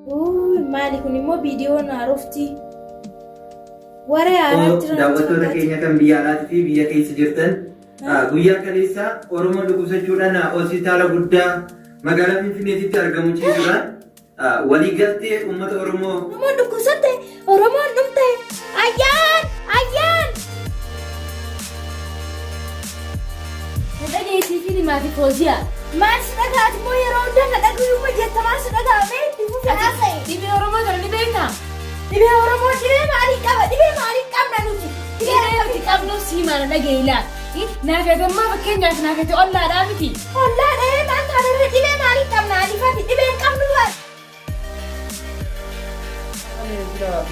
Uuy, maali kun immoo viidiyoon haarofti. Waree haaraa jira natti Daawwattoota fakkaata. keenya kan biyya alaatii fi biyya keessa jirtan guyyaa kaleessa Oromoo dhukkubsachuudhaan hospitaala guddaa magaalaa Finfinneetitti argamu ciisuudhaan waliigaltee uummata Oromoo Oromoon dhukkubsatte, Oromoon dhumte. Ayyaan! Ayyaan! Na dhageessiifi himaa fi Fooziyaa. Maal si dhagaati immoo yeroo hundaa na dhagayuuma jetta maal si dhagahamee itti fufi haasa'e. Dhibee Oromoo kana ni beektaa? Dhibee Oromoo dhibee maalii qaba? Dhibee maalii qabna nuti? Dhibee nuti qabnu sii maal dhaga'i laa. Naafetammaa fakkeenyaaf naafete ollaadhaa miti. Ollaa dhahee maal taanarra dhibee maalii qabna anifati dhibee hin qabnu bara.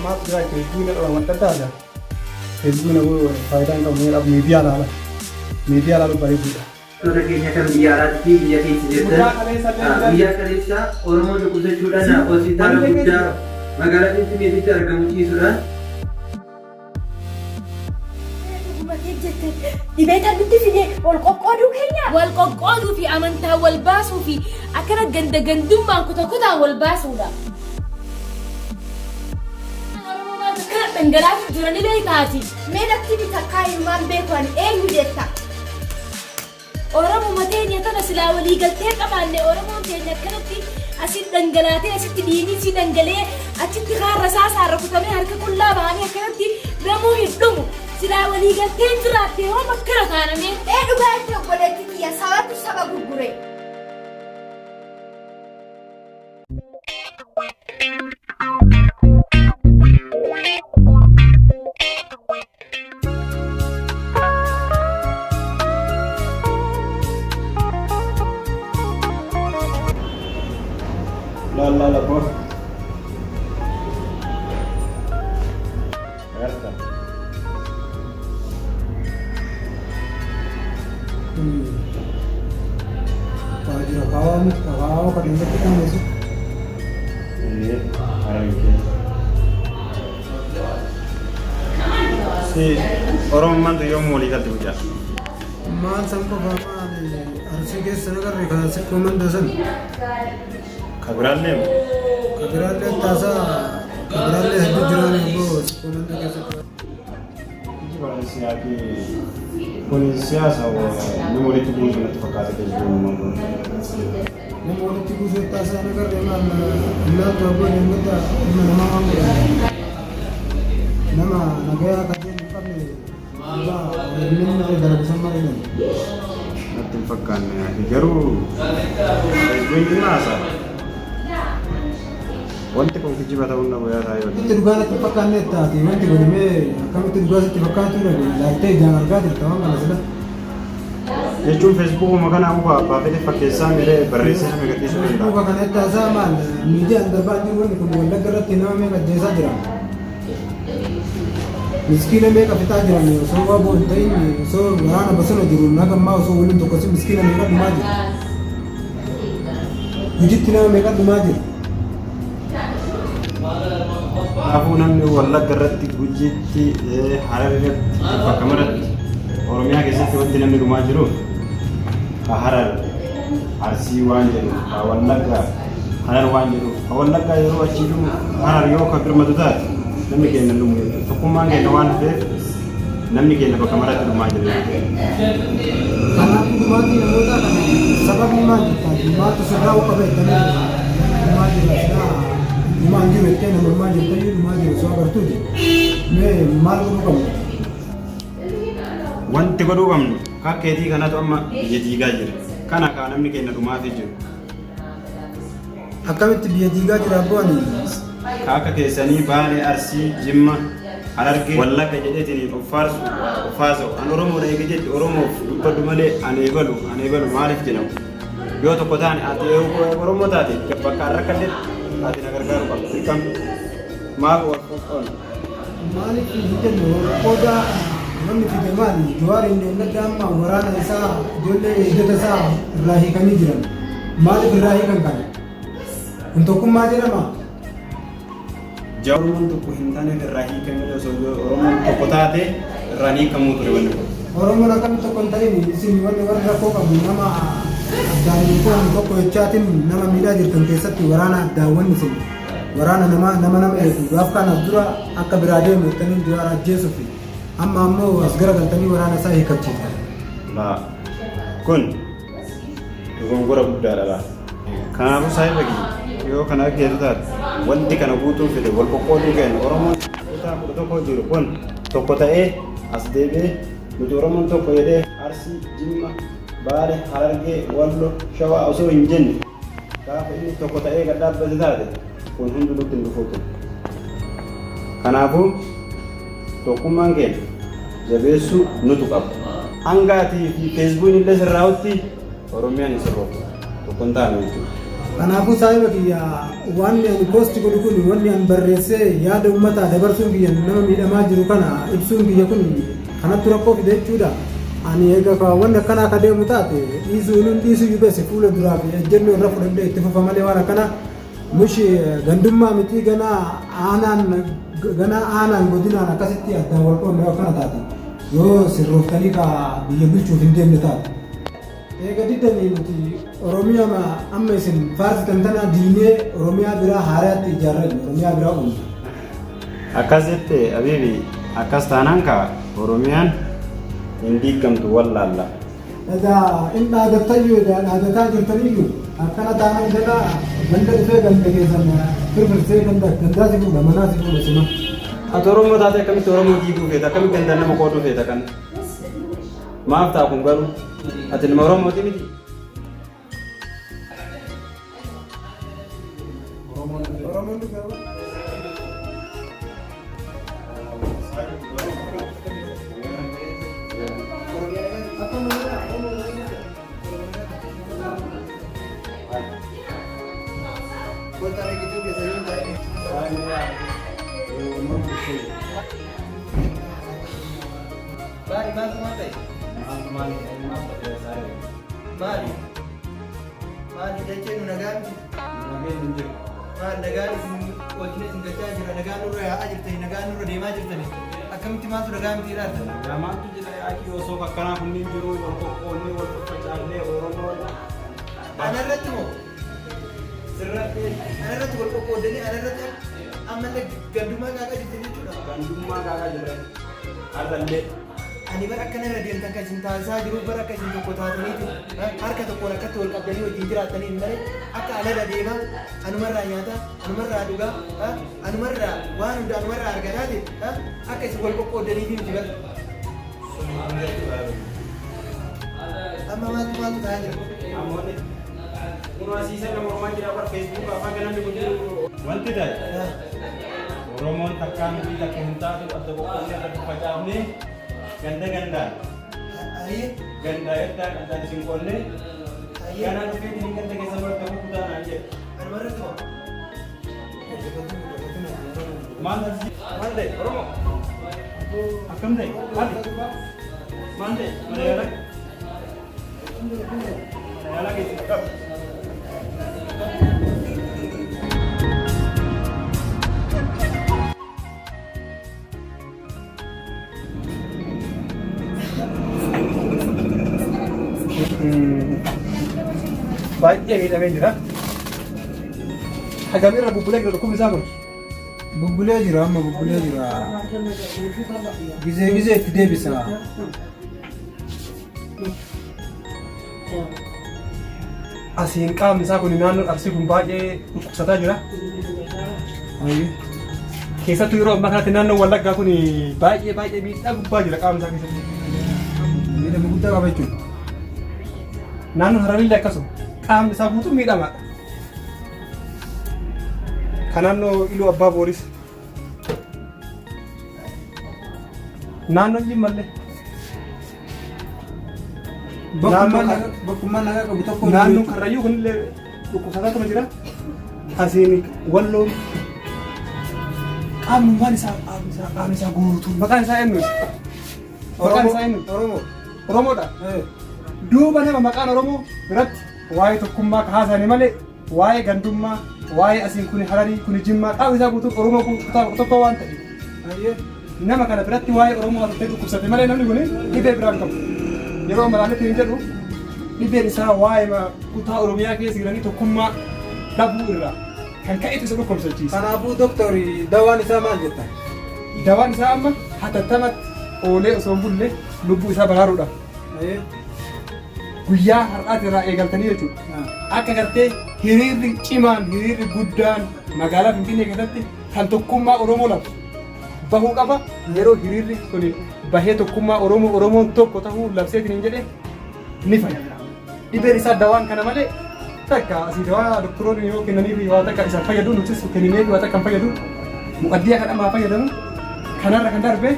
Maaf jira Feesbuukii na dhaba adda addaa. Feesbuukii na faayidaa hin qabu miidhaa miidiyaa laala. Miidiyaa laalu bareeduudha. Daawwattoota keenya kan biyya alaatii fi biyya keessa Guyyaa jirtan kaleessa illee guyyaa kaleessa Oromoo dhukkubsachuudhaan hospitaala guddaa magaalaa Finfinneetitti argamu ciisuudhaan Dhuguma kee jette dhibee tan nutti fide wal qoqqooduu keenya. Wal qoqqooduu fi amantaa wal baasuu fi akkana ganda gandummaan kuta kutaan wal baasuudha. Oromoo maal akkana dhangalaatu jira ni beektaati. Mee natti bitakkaa ilmaan beeku ani eenyu jetta? Oromuma teenya tana silaa walii galtee qabaanne Oromoon teenya akkanatti asitti dhangalaatee asitti dhiigni isii dhangala'ee achitti kaan rasaasaan rukutamee harka qullaa bahanii akkanatti namuu hin dhumu. Silaa walii galteen jiraatte yoom akkana taanamee? Ee dhugaa jette obboleetti tiyya sabatu saba gurgure. Laal laal abboo. Agarta. Waajjira kaawaa miti kaawaa kan irratti dhaamesu. Harargee. Si Oromummaan tun yoom walii galti mucaa? Maal san qofa maali Arsii keessa nagarre kan sikkoo mandoo san. Ka biraallee moo? Ka biraallee taasaa ka biraallee hedduu jiraan immoo sikkoo mandoo keessatti. Kun siyaasa nama walitti buusu natti fakkaata keessumaa kun. Nama walitti buusuu taasaa nagarre maal ilaaltu abboo deemmadda ilma namaa waan godhan. Nama nagayaa qajeelu hin qabne Natti hin fakkaanne ati garuu Facebookiin dhimma haasa'a. Wanti kun kijiba ta'uun na boyaa taa'ee Wanti dhugaa natti hin fakkaanne taate wanti kun mee akkamitti dhugaa sitti fakkaachuu dhabe laaltee ijaan argaa jirta waan kana sila. Jechuun Facebookuma kana uka abbaa fedhe fakkeessaa miree barreessee nama gadhiisuu danda'a. Facebooka kana itti haasaa maal miidiyaan darbaa jiru wanni kun Wallagga irratti nama meeqa ajjeesaa jira. Miskiina meeqa fixaa jiran osoo waboo hin ta'in osoo waraana bosona jiru naga ammaa osoo waliin tokkosin miskiina meeqa dhumaa jira. Gujitti nama meeqa dhumaa jira. Kanaafuu namni Wallagga irratti, Gujiitti, Harar irratti, bakka maratti Oromiyaa keessatti wanti namni dhumaa jiruuf ka Harar Arsii waan jedhuuf, ka Wallagga Harar waan jedhuuf, ka Wallaggaa yeroo achii dhumu Harar yoo ka birmatu taate namni keenya hin dhumu jechuudha. Tokkummaan keenya waan hafeef namni keenya bakka maratti dhumaa jira jechuudha. Kanaafuu dhumaatii namootaa kana sababni maal jettaa maaltu sirraa'uu qaba jettanii dhumaa jira silaa dhumaa hin jiru jettee nama dhumaa jirtayyuu dhumaa jiru osoo agartuuti mee maal godhuu qabna? Wanti godhuu qabnu kakkeetii kanatu amma biyya diigaa jira. Kana kaa namni keenya dhumaafii jiru. Akkamitti biyya diigaa jira abboo ani Ka akka keessanii Baale, Arsii, Jimma, Harargee, Wallagga jedheetiin of faarsu, of haasa'u. An Oromoodha eega jette Oromoof dubbadhu malee an eebalu, an eebalu maaliif jedhamu? Yoo tokko taane ati Oromoo taate bakka an rakkadhetti ati na gargaaruu qabda. Dirqama. Maaf wal qoqqoodna? Maaliif hin jennu qooda wanni fide maali? Jawaar inni Wallagga amma waraana isaa ijoollee eegdota isaa irraa hiikanii jiran. Maaliif irraa hiikan kana? Kun tokkummaa jedhama? Jawaar Oromoon tokko hin taaneef irraa hiikamee osoo Oromoon tokko taate irraa hin hiikamuu ture wanni kun. Oromoon akkamitti tokko hin ta'in isin wanni warri rakkoo qabu nama addaan hin qoodne tokko jechaatiin nama miidhaa jirtan keessatti waraana addaan wanni isin Waraana nama nama nama eegu gaaf kaan as dura akka biraa deemu jettanii Jawaar ajjeesuuf amma ammoo as garagaltanii waraana isaa hiikkachiiftan. Laa kun dogongora guddaadha laa. Kanaafuu saahiba kiyya yoo kana argeetu taate wanti kana guutuu fide wal qoqqooduu keenya Oromoon kutaa 11 jiru kun tokko ta'ee as deebi'ee nuti Oromoon tokko jedhee Arsii, Jimma, Baale, Harargee, Wallo, Shawaa osoo hin jenne gaafa inni tokko ta'ee gad dhaabbate taate kun hundi nutti hin dhufuu ture. Kanaafuu tokkummaan keenya jabeessuu nutu qaba. Hanga ati fi Feesbuun illee sirraa'utti Oromiyaan hin sirrooftu. Tokko hin taanu jechuudha. Kanaafuu saahiba kiyya wanni ani post godhu kun wanni ani barreessee yaada uummataa dabarsuun kiyya nama miidhamaa jiru kana ibsuun kiyya kun kanattu rakkoo fide jechuudha. Ani eega ka wanni akkanaa ka deemu taate dhiisuu inni dhiisuu iyyuu beese fuula duraa fi ejjennoo irra fudhadhee itti fufa malee waan akkanaa mushi gandummaa mitii ganaa aanaan ganaa aanaan godinaan akkasitti addaan wal qoodne yoo akkana taate yoo sirrooftanii ka biyya bulchuuf hin deemne taate. Eega diddanii nuti Oromiyaa amma isin faarsitan tana diinee Oromiyaa biraa haaraatti ijaarra Oromiyaa biraa uumna. Akkas jette Abibi akkas taanaan kaa Oromiyaan hin diiggamtu wallaalla. Egaa in dhaadattayyuu egaa dhaadataa jirtaniyyuu akkana taanaan ganaa ganda dhufee ganda keessan firfirsee ganda gandaa si fuudha manaa si fuudha sima. Ati Oromoo taatee akkamitti Oromoo diiguu feeta akkamitti gandaan nama qooduu feeta kan maaf ta'a kun garuu ati ilma Oromooti miti. Oromoon dhufee Maali maaltu maal ta'e? Maali? Maali dachee nu nagaa miti? Maal nagaan isin wajjin isin gachaa jira nagaan nurra yaa'aa jirtani nagaan nurra deemaa jirtani akkamitti maaltu nagaa miti jedhaa jirtan? Maaltu jira yaa'ii osoo akkanaa kunniin jiru wal qoqqoonnee wal faffacaafnee Oromoon Anarratti moo? sirratti Anarratti wal qoqqoodanii anarratti ammallee gandummaa qaaqaa jirtan jechuudha. gandummaa qaaqa jirra. Har'allee Ani bara akkana irra deemtan kan isin taasisaa jiru bara akka isin tokko taataniiti harka tokkoon akkatti wal qabdanii wajjin jiraattaniin malee akka anarra deemaa anumarraa nyaataa anumarraa dhugaa anumarraa waan hunda anumarraa argataati akka isin wal qoqqoodaniif miti bara. Amma maaltu maaltu ta'aa jira? Ammoonni kun asiisa nama Oromaa jira bara Facebook afaan kanaan kun jiru. Wanti ta'e Oromoon takkaa miti takka hin taatu adda qoqqoodnee adda facaafnee ganda gandaan Ayyee ganda gandaan addaan isin qoonnee ayyee ganaa dhufeetiin ganda keessa marta kukutaa naan jedhe. anumarratti moo? Maal taasisi? Maal ta'e Oromoo? Akkam ta'e? Maal maal ta'e? Mana yaalaa? Mana yaalaa keessa qabu. Baay'ee miidhamee jira. Hagam irra bubbulee jira dhukkubni isaa kun. Bubbulee jira amma bubbulee jira. Gizee gizee itti deebisa. Asiin qaamni isaa kun naannoon Arsii kun baay'ee dhukkubsataa jira. Keessattuu yeroo ammaa kanatti naannoon Wallaggaa kun baay'ee baay'ee miidhaa gubbaa jira qaamni isaa keessatti. Miidhama guddaa qaba jechuudha. Naannoon Hararillee akkasuma qaamni isaa guutuun miidhamaadha. Kan naannoo Iluu Abbaa Booris. Naannoon Jimmallee. Bakkummaan nagaa qabu tokko Naannoon Karrayyuu kunillee dhukkubsataa tuma jira. Asiin Walloon qaamnummaan isaa qaamni isaa qaamni isaa guutuun maqaan isaa eenyu? Maqaan isaa eenyu? Oromoo. Oromoodha. Duuba nama maqaan Oromoo biratti waa'ee tokkummaa haasa'anii malee waa'ee gandummaa waa'ee asiin kuni Hararii kuni Jimmaa qaamni isaa guutuun Oromoo kutaa tokko waan ta'eef nama kana biratti waa'ee Oromoo haasa'ee dhukkubsate malee namni kun dhibee biraa hin qabu. Yeroo amma ilaalletti hin jedhu dhibeen isaa waa'ee kutaa Oromiyaa keessa jiranii tokkummaa dhabuu irraa Kan ka'etu isa dhukkubsachiisa. Kanaafuu doktori dawaan isaa maal jetta? Dawaan isaa amma hatattamatti oolee osoo hin bulle lubbuu isaa baraaruudhaaf guyyaa har'aati irraa eegaltanii jechuudha. Akka gartee hiriirri cimaan hiriirri guddaan magaalaa Finfinnee keessatti kan tokkummaa Oromoo labsu bahuu qaba. Yeroo hiriirri kun bahee tokkummaa Oromoo Oromoon tokko tahuu labseetiin hin jedhe ni fayya. Dhibeen isaa dawaan kana malee takka asii dawaa doktoroonni yoo kennaniif waa takka isaan fayyadu nutis kennineef waa takka hin fayyadu. Muqaddiyaa kan ammaa fayyadamu kanarra kan darbe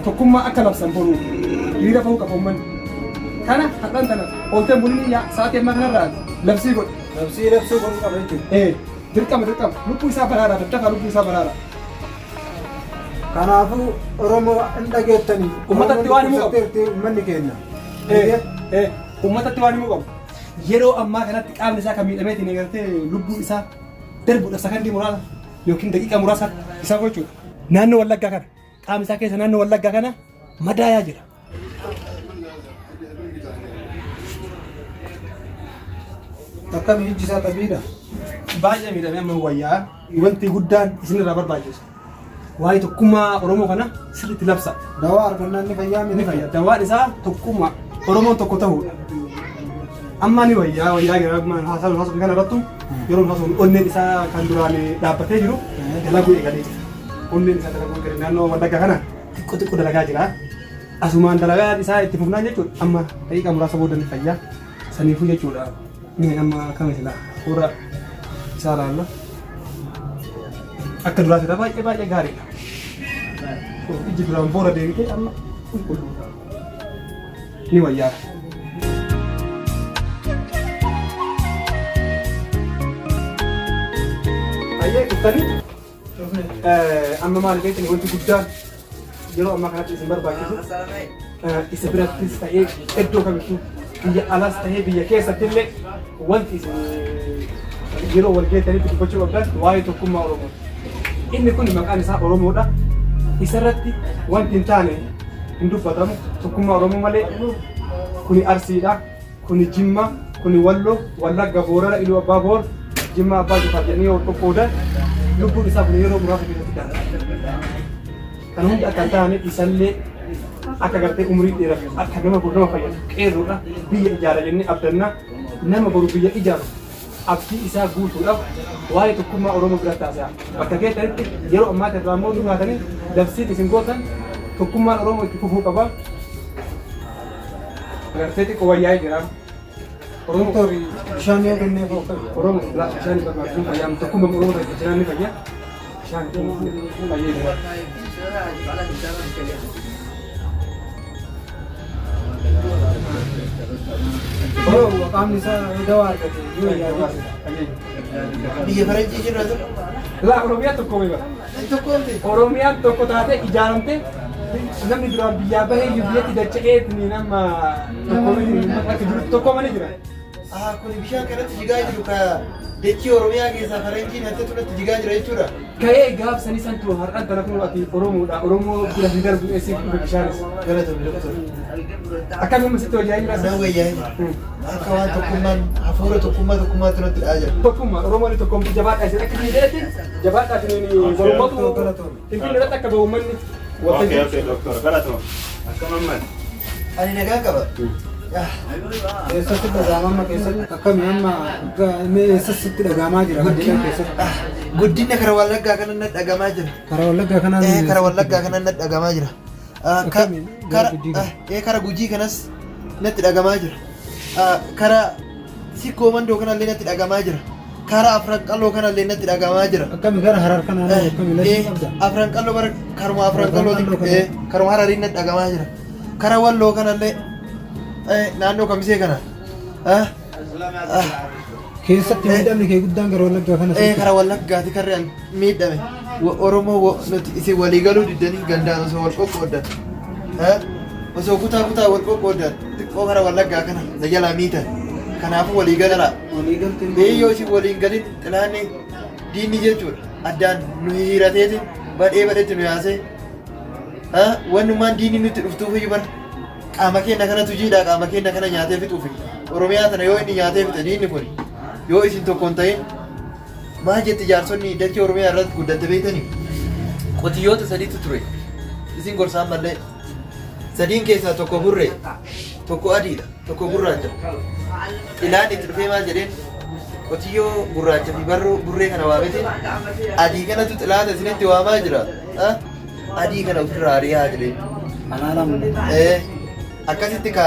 tokkummaa akka labsan boru hiriira bahuu qaba uummanni. Kana har'aan tana oolteen bulini yaa sa'aatii ammaa kanarraa labsii godhi. Labsii labsuu godhuu qaba jechuudha. Ee dirqama dirqama lubbuu isaa baraaraa daddafaa lubbuu isaa baraaraa. Kanaafuu Oromoo hin dhageettanii. Uummatatti waan himuu qabu. Uummanni keenya. Ee uummatatti waan himuu qabu. Yeroo ammaa kanatti qaamni isaa kan miidhameetiin eegaltee lubbuu isaa darbuudhaaf sakandii muraasa yookiin daqiiqaa muraasa isaa gochuudha. Naannoo Wallaggaa kana qaamni isaa keessa naannoo Wallaggaa kana madaayaa jira. Akkami ijji isaa xabiidha. Baay'ee miidhamee amma wayyaa wanti guddaan isinirraa barbaachisu. Waa'ee tokkummaa Oromoo kana sirriitti labsa. Dawaa argannaan ni fayyaa Ni fayya. Dawaan isaa tokkummaa Oromoon tokko ta'uudha. Amma ni wayyaa wayyaa gara haasawuu haasawuu kana irrattu yeroo haasawuu onneen isaa kan duraan dhaabbatee jiru dalaguu eegalee jira. Onneen isaa dalaguu eegalee naannoo Wallaggaa kana xiqqoo xiqqoo dalagaa jira. Asumaan dalagaa isaa itti fufnaan jechuudha. Amma daqiiqaa muraasa booda ni fayya. Saniifuu jechuudha. Ni amma akkami sila fuula isaa laalla. Akka duraa sila baay'ee baay'ee gaariidha. Iji duraan boora deebitee amma qulqulluudha. Ni wayyaadha. Ayyee dhuftanii amma maal beektani wanti guddaan yeroo ammaa kanatti isin barbaachisu isa birattis ta'ee iddoo kamittuu biyya alaas ta'ee biyya keessatti illee wanti isin yeroo wal geettanitti dubbachuu qabdan waa'ee tokkummaa Oromoo. Inni kun maqaan isaa Oromoodha. Isarratti wanti hin taane hin dubbatamu tokkummaa Oromoo malee kuni Arsiidha. Kuni Jimma, kuni Wallo, Wallagga, Boorana, Iluu Abbaa Boor, Jimma Abbaa Jifaar jedhanii yoo qoqqoodan lubbuun isaa kun yeroo muraasa keessatti darba. Kana hunda akka hin taane isallee akka gartee umurii dheeratu akka nama boru nama fayyadu qeerroodha biyya ijaara jennee abdanna nama boru biyya ijaaru abdii isaa guutuudhaaf waa'ee tokkummaa Oromoo bira taasisaa. Bakka geettanitti yeroo ammaa irraa immoo nu taatanii labsiin isin gootan tokkummaan Oromoo itti fufuu qaba. Agartee xiqqoo wayyaa'ee jira. Oromoo Doktori bishaan yoo kenneef hoo akkami? Oromoo laa bishaan hin barbaachisu fayyaa tokkummaa Oromoo ta'e jiraan ni fayya. Bishaan fayyee jira. Yoo qaamni isaa yoo dawaa argate yoo wayyaa jechuudha. Biyya faranjii jirra ture. Laa Oromiyaa tokko beeka. Tokko miti. Oromiyaan tokko taatee ijaaramte namni duraan biyyaa bahee iyyuu biyyatti dacha'ee nama tokko akka jirutti tokkoomanii jira. Ah, kuni bishaan kanatti jigaa jiru ka dachii Oromiyaa keessaa faranjiin hatte tunatti jigaa jira jechuudha. Ka'ee gaaf sanii santu har'aan tana kun ati Oromoodha. Oromoo bira hin darbu eessiif dhufe bishaanis. Galatoomi doktor. Akkamiin sitti wayyaa jira? Nan wayyaa jira. Akka waan tokkummaan hafuura tokkummaa tokkummaatti natti dha'aa jira. Tokkummaa Oromoon tokkoomti jabaadhaa isin akka isin jedhetti jabaadhaa isin borumatu Finfinnee irratti akka bahu uummanni Okay, okay, doctor. Galatoo. Akkam ammas? Ani nagaa qaba. Eessatti dhaga'ama amma keessatti akkami amma mee eessatti dhaga'amaa jira kan jedhan keessatti Guddina kara Wallaggaa kana na dhagamaa jira. karaa Wallaggaa kanaan Eh, kara Wallaggaa kana na dhagamaa jira. Ah, Akkami? Kara Gujii kana? eh, kara Gujii kanas natti dhagamaa jira. Ah, Kara Sikkoo Mandoo kanallee natti dhagamaa jira. Kara Afran Qalloo kanallee natti dhagamaa jira. Akkami gara Harar kanaan akkami lachuu qabda? Afran Qalloo bara karuma Afran Afran Qalloo Qallootiin kana. eh, karuma Harariin natti dhagamaa jira. Kara Walloo kanallee eh, naannoo Kamisee kana. Ah, ah, Keessatti miidhamni kee guddaan gara Wallaggaa kana Eh, kara Wallaggaati karri an miidhame. Oromoo nuti isin walii galuu diddanii gandaan osoo wal qoqqooddan. Eh, Osoo kutaa kutaa wal qoqqooddan xiqqoo kara Wallaggaa kana na jalaa miitan. Kanaafuu walii galaa. Walii galteen Mee yoo isin waliin galin xilaanni diinni jechuudha. Addaan nu hihirateeti badhee badhetti nu yaasee. Eh, Wannumaan diinni nutti dhuftuuf iyyuu bara qaama keenya kanatu jiidhaa qaama keenya kana nyaatee fixuufi. Oromiyaa tana yoo inni nyaatee fixe diinni kun yoo isin tokko hin ta'in Maal jetti jaarsonni dachee Oromiyaa irratti guddatte beektanii? Qotiyyoota sadiitu ture. Isin gorsaan mallee. Sadiin keessaa tokko burree, tokko adiidha, tokko gurraacha. Xilaan itti dhufee maal jedheen? Qotiyyoo gurraacha fi barruu burree kana waametiin adii kanatu xilaata isinitti waamaa jira. Ah? Adii kana ofirraa ari'aa jedheen. Eh, akkasitti ka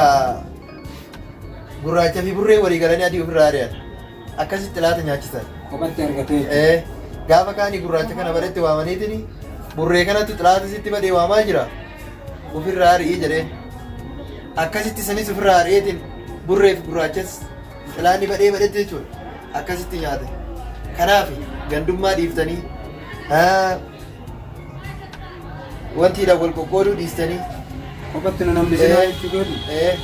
gurraacha fi burree walii galanii adii ofirraa ari'an. Akkasitti xilaata nyaachisan. Kophatti argatee. Eh, gaafa kaanii gurraacha kana baretti waamaniitiin burree kanatu xilaata sitti badee waamaa jira. Ofirraa ari'ii jedheen. Akkasitti sanis ofirraa ari'eetiin burree fi gurraachas xilaanni badhee badhetti jechuudha. Akkasitti nyaate. Kanaaf gandummaa dhiiftanii ah, wantiidhaan wal qoqqooduu dhiistanii Kophatti nu nambisinaa jechuu keeti. Eh,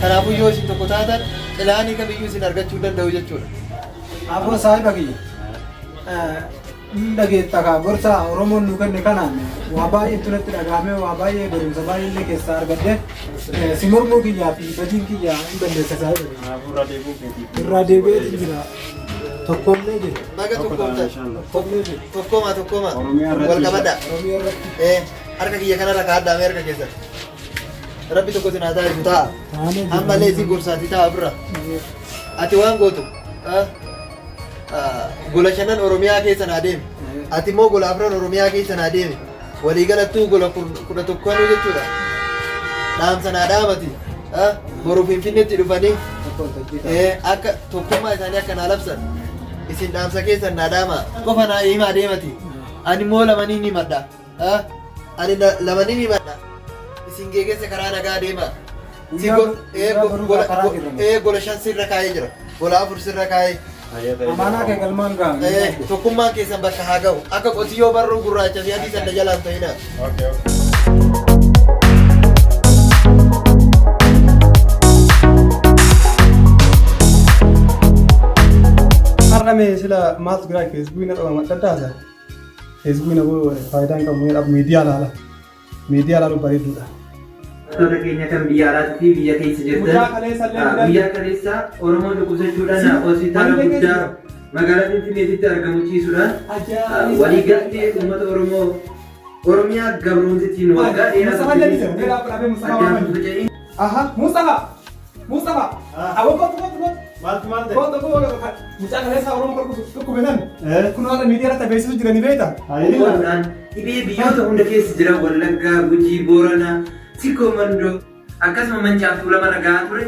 Kanaafuu yoo isin tokko taatan xilaanii kamiyyuu isin argachuu hin danda'u jechuudha. Aboo saahiba kiyya. Hin dhageetta kaa gorsa Oromoon nu kenne kanaan waa baay'eetu natti dhagahame waa baay'ee barumsa baay'ee illee keessaa argadhe si mormuu kiyyaa fi badiin kiyya hin balleessa saahiba kiyya. Kanaafuu irraa deebi'uu keetiif. Irraa deebi'eetiin jira. Tokkoomnee jira. Baga Tokko taana tokkoomtan. inshallah. Tokkoomnee jira. Tokkooma tokkooma. Oromiyaa irratti Wal qabadha. Oromiyaa irratti Eh, harka kiyya kanarra kaa'adhaa mee harka keessan. Rabbi tokko isin haa taasisu ta'a. taanee jira. Ammallee isin gorsaatii ta'a ofirra. Ati waan gootu ah, ah, gola shanan Oromiyaa keessa naa deemi. Ati immoo gola afran Oromiyaa keessa naa deemi. Waliigalattuu gola 11nuu jechuudha. Dhaamsa naa dhaamati. Ah, boru Finfinneetti dhufanii eh, akka tokkummaa isaanii akka naa labsan. Isin dhaamsa keessan naa dhaama. Qofa naa himaa deemati. Ani immoo lamaniin himadha. Ah, ani lamaniin himadha. Isin geegessa karaa nagaa deema. Si Guyyaa eh, guyyaa boruu gola karaa jirra. eh, gola shan sirra kaa'ee jira. Gola afur sirra kaa'ee. Amaanaa kee galmaan ga'a. Eh, tokkummaan keessan bakka haa ga'u. Akka qotiyyoo barruu gurraacha fi adii sana jalaan ta'inaa. Okay, okay. Har'a mee sila maaltu jira feesbuukii na dhawama dhadhaasa. Feesbuukii na faayidaa hin qabu miidiyaa laala. Miidiyaa laaluun bareedduudha. Tola keenya kan biyya alaatii fi biyya keessa Guyyaa jirtan kaleessa illee fidan. guyyaa kaleessa Oromoon dhukkubsachuudhaan hospitaala Ani illee guddaa magaalaa Finfinneetitti argamu ciisuudhaan Ajaa'iba. waliigaltee uummata Oromoo Oromiyaa gabroomtittiin waggaa dheeraa Mustafa illee ni jira. Mee dhaabbii dhaabee Mustafa addaan waan faca'in Aha, Mustafa! Mustafa! Awwa kootu kootu kootu. Maaltu maal ta'e? Kootu kootu mucaa kaleessa Oromoo kolkusu dhukkube nan. Eh? Kun haala miidiyaa irratti beeksisu jiranii beektaa? qoodhaan dhibee biyyoota hunda keessa jiran Wallaggaa, Gujii, Booranaa, Sikkoo Mandoo akkasuma Mancaa fi Tuulama gahaa ture.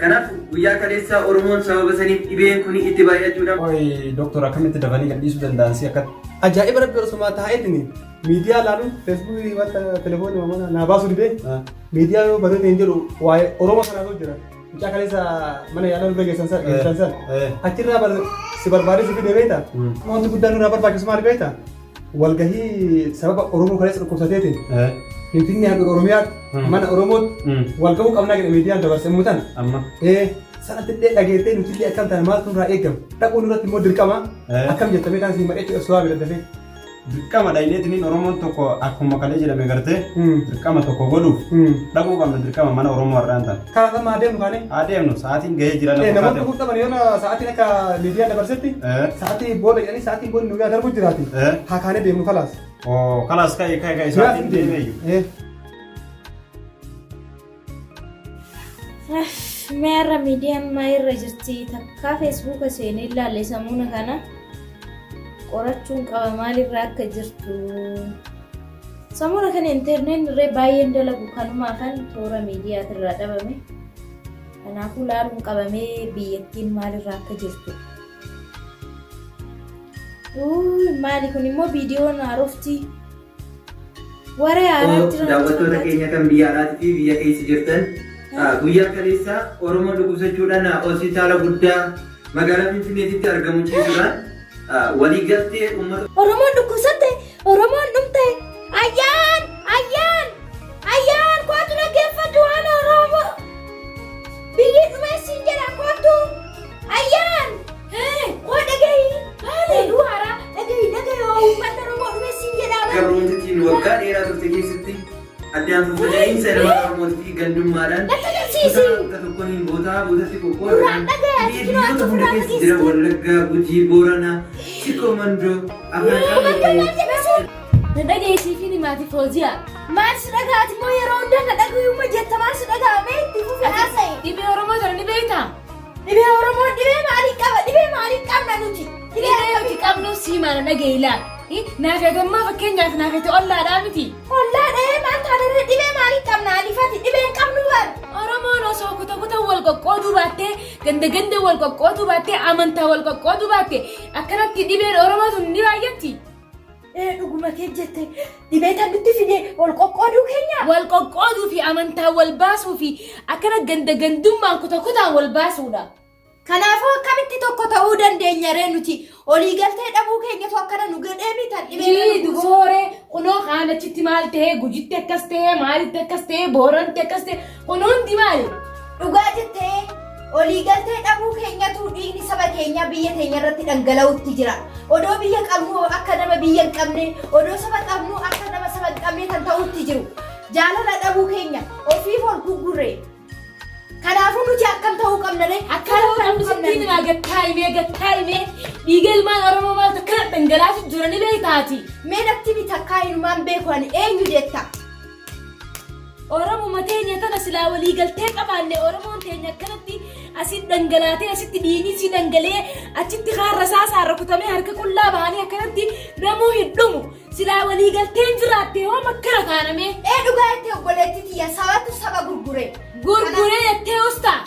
Kanaaf guyyaa kaleessaa Oromoon sababa saniif dhibeen kun itti baay'achuudhaan Oi, doktor akkamitti dafanii gadhiisuu danda'an si akkatti? Ajaa'iba rabbi osuma taa'eetiin miidiyaa laaluun feesbuukii wanta telefoonii mana naa baasuu didee miidiyaa yoo bareedee hin jedhu waa'ee Oromoo kanaatu jira. Mucaa kaleessa mana yaalaa nurra geessan san geessan san achirraa bar si barbaadee si fide beektaa? Wanti guddaan nurraa barbaachisu maali beektaa? Walgahii sababa Oromoo kaleessa dhukkubsateetiin Finfinnee handhuura Oromiyaatti mana Oromootti walgahuu qabnaa jedhe miidiyaan dabarse mutan. Amma. Sanatti illee dhageettee nuti illee akkam taane maaltu nurraa eegama? Dhaquun nurratti immoo dirqama. Akkam jettamee kan siin mari'achuu ibsu waa dafee. Dirqama dhayneetiniin Oromoon tokko akkuma kalee jedhame gartee dirqama tokko godhuuf dhaquu qabna dirqama mana Oromoo har'aan tana. Karaa sama adeemu kaane. Adeemnu sa'aatiin gahee jira lafa Namoonni kaatee. kun qaban yoo sa'aatiin akka miidiyaan dabarsetti sa'aatii booda jedhanii sa'aatiin booda nu darbu jiraati. Haa kaanee deemnu kalaas. Oo kalaas ka'e ka'e ka'e sa'aatiin deemee iyyuu. Meerra miidiyaan maa irra jirti takkaa feesbuuka seenee ilaalle samuuna kana qorachuun qaba maalirra akka jirtu. Samuuna kana intarneetiin irree baay'een dalagu kanumaafan toora miidiyaatirraa dhabame. Kanaafuu laaluun qabamee biyyattiin maalirra akka jirtu. Maali kun immoo viidiyoon haarofti. Waree haaraa jiran daawwattoota keenya kan biyya alaatii fi biyya keessa jirtan guyyaa kaleessaa Oromoon dhukkubsachuudhaan hospitaala guddaa magaalaa Finfinneetitti argamu ciisuudhaan waliigaltee uummata Oromoon dhukkubsatte, Oromoon dhumte. Ayyaan! Ayyaan! Ayyaan! Kootu dhaggeeffadhu waan Oromoo. Biyyi dhumeessiin jedha kootu. Ayyaan! Koo dhagahi. Oduu haaraa dhagahi dhagahi uummata Oromoo dhumeessiin jedha. gabroomtittiin waggaa dheeraa turte keessatti addaan faffaca'iinsa ilmaan Oromootii fi gandummaadhaan Natti agarsiisi. Dhiisi. Kutaa 11n bootaa bootatti Nurraan qoqqooduudhaan dhagaya, dhibee kinoo biyyoota achi hunda ofirraa keessa jira fageessite. Wallaggaa, Gujii, Booranaa, Sikkoo Mandoo, Afran Komandoo Qalloo maal jedha sun? Na dhageessiifin himaati Fooziyaa. Maal si dhagaati immoo yeroo hundaa na dhagayuma jetta maal si dhagaa mee itti fufi haasa'e. Dhibee Oromoo tana ni beektaa? Dhibee Oromoon dhibee maalii qaba? Dhibee maalii qabna nuti? Dhibee nuti qabnu sii maana dhaga'i laal. Naafeetammaa fakkeenyaaf naafeete ollaadhaa miti. Ollaa dhahee maal taanarra dhibee maalii qabna anifati dhibee hin qabnu bar. Oromoon osoo kuta kuta wal qoqqooduu baattee ganda ganda wal qoqqooduu baattee amantaa wal qoqqooduu baatte akkanatti dhibeen Oromoo tun ni baay'atti. Ee dhuguma kee jette dhibee tan nutti fide wal qoqqooduu keenya. Wal qoqqooduu fi amantaa wal baasuu fi akkana ganda gandummaan kuta kutaan wal baasuudha. Kanaafuu akkamitti tokko ta'uu dandeenya ree nuti olii galtee dhabuu keenyatu akkana nu godhee mitan dhibee Jii kana buusu. dubooree kunoo kaan achitti maal ta'ee gujitti akkas ta'ee maalitti akkas ta'ee boorantti akkas ta'e kun hundi maali? Dhugaa jettee olii galtee dhabuu keenyatu dhiigni saba keenyaa biyya teenya irratti dhangala'utti jira. Odoo biyya qabnu akka nama biyya hin qabne, odoo saba qabnu akka nama saba hin qabne kan ta'utti jiru. Jaalala dhabuu keenya ofiif ol guggurre. Kanaafuu nuti akkam ta'uu qabna ree? Akka ta'uu qabnu sittiin himaa gattaa'imee gattaa'imee dhiiga ilmaan Oromoo maaltu akkana dhangalaasu jira ni beektaati. Mee natti himi takkaa inumaan beeku ani eenyu jetta? Oromuma teenya tana silaa walii galtee qabaanne Oromoon teenya akkanatti asitti dhangalaatee asitti dhiigni isii dhangala'ee achitti kaan rasaasaan rukutamee harka qullaa bahanii akkanatti namuu hin dhumu. Silaa walii galteen jiraatte hoo makkara taanamee. Ee dhugaa jettee obboleettii tiyya sabatu saba gurgure. Gurguree jettee ustaa.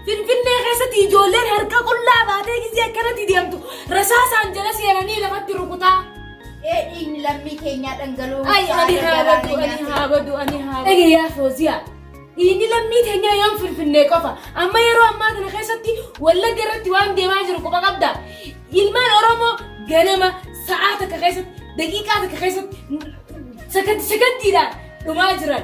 Finfinnee keessatti ijoolleen harka qullaa baatee gizee akkanatti deemtu rasaasaan jala seenanii lafatti rukutaa. Ee dhiigni lammii keenyaa dhangala'uu Ay ani haa badu ani haa badu ani haa badu. Dhage yaa Fooziyaa. Dhiigni lammii teenyaa yoom Finfinnee qofa. Amma yeroo ammaa kana keessatti Wallagga irratti waan deemaa jiru quba qabda. Ilmaan Oromoo ganama sa'aa takka keessatti daqiiqaa takka keessatti sakandi sakandiidhaan dhumaa jiran.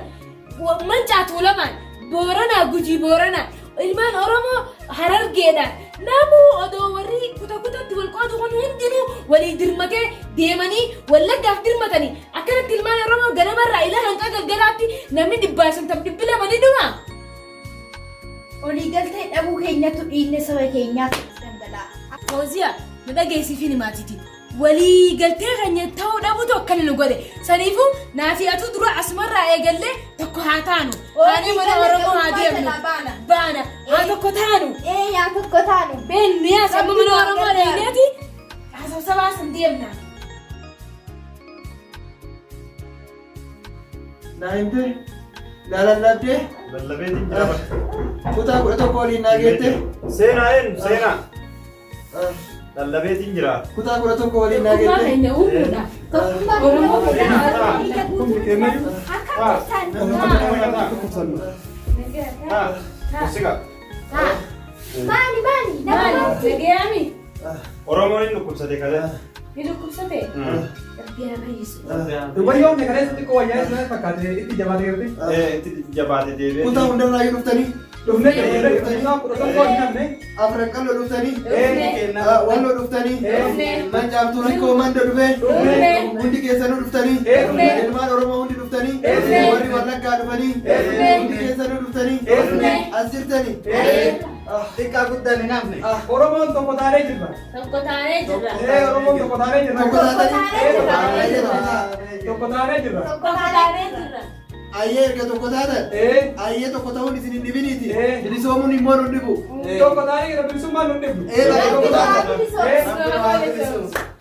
Mancaa Tuulamaan, Booranaa Gujii Booranaa, ilmaan Oromoo Harargeedhaan namuu odoo warri kuta kutatti wal qoodu kun hundinuu walii dirmatee deemanii Wallaggaaf dirmatanii akkanatti ilmaan Oromoo ganamarraa ilaa hanqa galgalaatti namni dhibbaa shantam dhibbi lama ni dhuma. Olii galtee dhabuu keenyatu dhiigni saba keenyaa dhangala'a. Fooziyaa na dhageessiifi himaatiiti. Walii galtee keenya ta'uu dhabutu akkana nu godhe. Saniifuu naafi atuu dura asumarraa eegallee tokko haa taanu. Taanee mana Oromoo haa deemnu. Baana. Haa tokko taanu. Ee yaa tokko taanu. Beennu yaas amma mana Oromoo deemneeti haasawsabaa san deemna. Naa himte? Naa lallabdee? Lallabeetiin jira bakka. Kutaa 11 waliin naa geette? Seenaa eenyu seenaa? Lallabeetiin jira. Kutaa 11 waliin naa Tokkummaa geette? keenya uumuudha. Tokkummaa Oromoo keenya Hundi keenyayyuu Akkam jirtan? dhukkubsannu. Kusiga. Maali maali? Nama Maali? maalti? Nagayaami? Oromoon hin dhukkubsate kalee. Ni dhukkubsate? Rabbi haa fayyisu. Wayyoon ne kaleessa xiqqoo wayyaa isa fakkaate itti jabaatee jirti. Itti jabaate deebi'ee. Kutaa hundarraa yoo dhuftanii? Dhufnee jirra kutaa 11 hin hafne. Afran Qalloo dhuftanii? Dhufnee. Walloo dhuftanii? Dhufnee. Mancaaf Rikkoo Manda dhufee? Dhufnee. Hundi keessanuu dhuftanii? Dhufnee. Ilmaan Oromoo hundi dhuftanii? Dhufnee. Warri Wallaggaa dhufanii? Dhufnee. Hundi keessanuu dhuftanii? Dhufnee. As jirtanii? Xiqqaa guddaan hin hafne. Oromoon tokko taanee jirra. Tokko taanee jirra. Ee Oromoon tokko taanee jirra. Tokko taatanii? Tokko taanee jirra. Tokko taanee jirra. Tokko taanee jirra. Ayyee erga tokko taatan? Ee Ayyee tokko ta'uun isin hin dhibiniiti. Ee. Bilisoomuun immoo nun dhibu. Tokko taanee jirra bilisummaan nun dhibnu. Ee bakka tokko taatan. Ee.